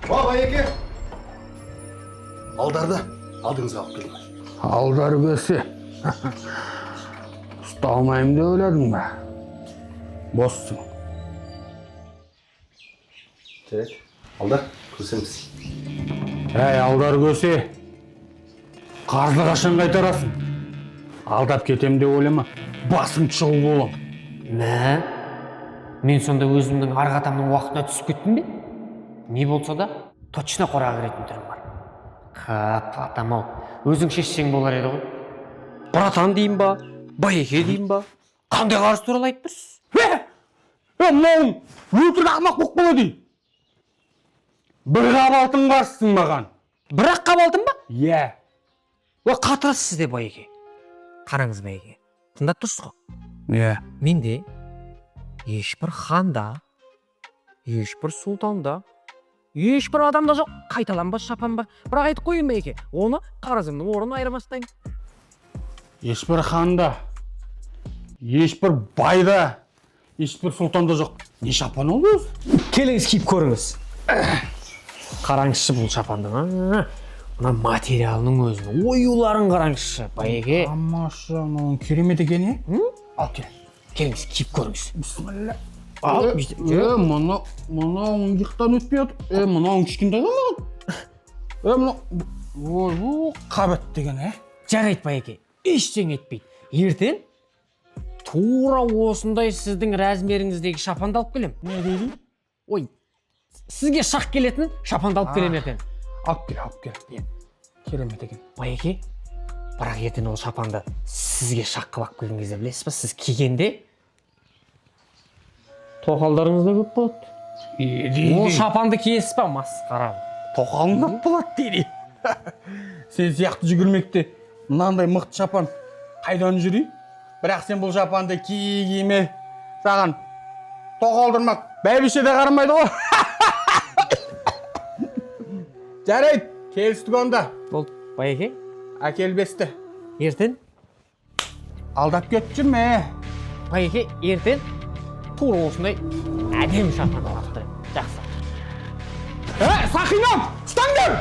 О, байеке. Алдарды алдыңызға алып келдім. Алдар көсе. Ұсталмаймын деп ойладың ба? Боссың. Жарайды. Алдар, көрісеміз. Әй, Алдар көсе. Қарызды қашан қайтарасың? Алдап кетем деп ойлама. Басың шығу болам. Мә, мен сонда өзімнің арғы атамның уақытына түсіп кеттім бе? Не болса да, точно қораға кіретін түрім бар. Қап, атам ау, өзің шешсең болар еді ғой. Братан деймін ба, байеке деймін ба? Қандай қарыз туралы айтып тұрсыз? Е, мынауың өтірік ақымақ болып қалады. Бір қап алтын қарызсың маған. Бір-ақ қап алтын ба? Иә. О, қатырасыз де, байеке. Қараңыз, байеке, тыңдап тұрсыз ғой. Иә. Менде ешбір ханда, ешбір сұлтанда, ешбір адамда жоқ қайталанбас шапан бар. Бірақ айтып қояйын, байеке, оны қарызымның орнын айырмастаймын. Ешбір ханда, ешбір байда, ешбір сұлтанда жоқ. Не шапан ол өзі? Келіңіз, киіп көріңіз. Қараңызшы бұл шапанды. А, мына материалының өзін, оюларын қараңызшы, байеке. Тамаша, мынауың керемет екен, е? Ал кел. Келіңіз, киіп көріңіз. Бисмилля. Ал, Е, мына, мынауың иықтан өтпей отыр. Е, мынауың кішкентай ғой маған. Е, мынау, ойбу, қабат деген, е? Жарайды, байеке, ештеңе етпейді. Ертең тура осындай сіздің размеріңіздегі шапанды алып келемін. Не дедің? Ой, сізге шақ келетін шапанды алып келемін ертең. Алып кел, алып кел. Керемет екен. Байеке, бірақ ертең ол шапанды сізге шақ қылып алып келген кезде, білесіз ба, сіз кигенде тоқалдарыңыз да көп болады. Ол шапанды киесіз ба, масқара? Тоқалың көп болады дейді. Сен сияқты жүгірмекте мынандай мықты шапан қайдан жүрейін? Бірақ сен бұл шапанды ки, киме, саған тоқалдырмақ бәйбіше де қарамайды ғой. Жарайды, келістік онда. Болды, байеке. Әкел бесті. Ертең. Алдап кетіп жүрме. Байеке, ертең тура осындай әдемі шапан алып тұрамын. Жақсы. Ә, сақинам, ұстаңдар!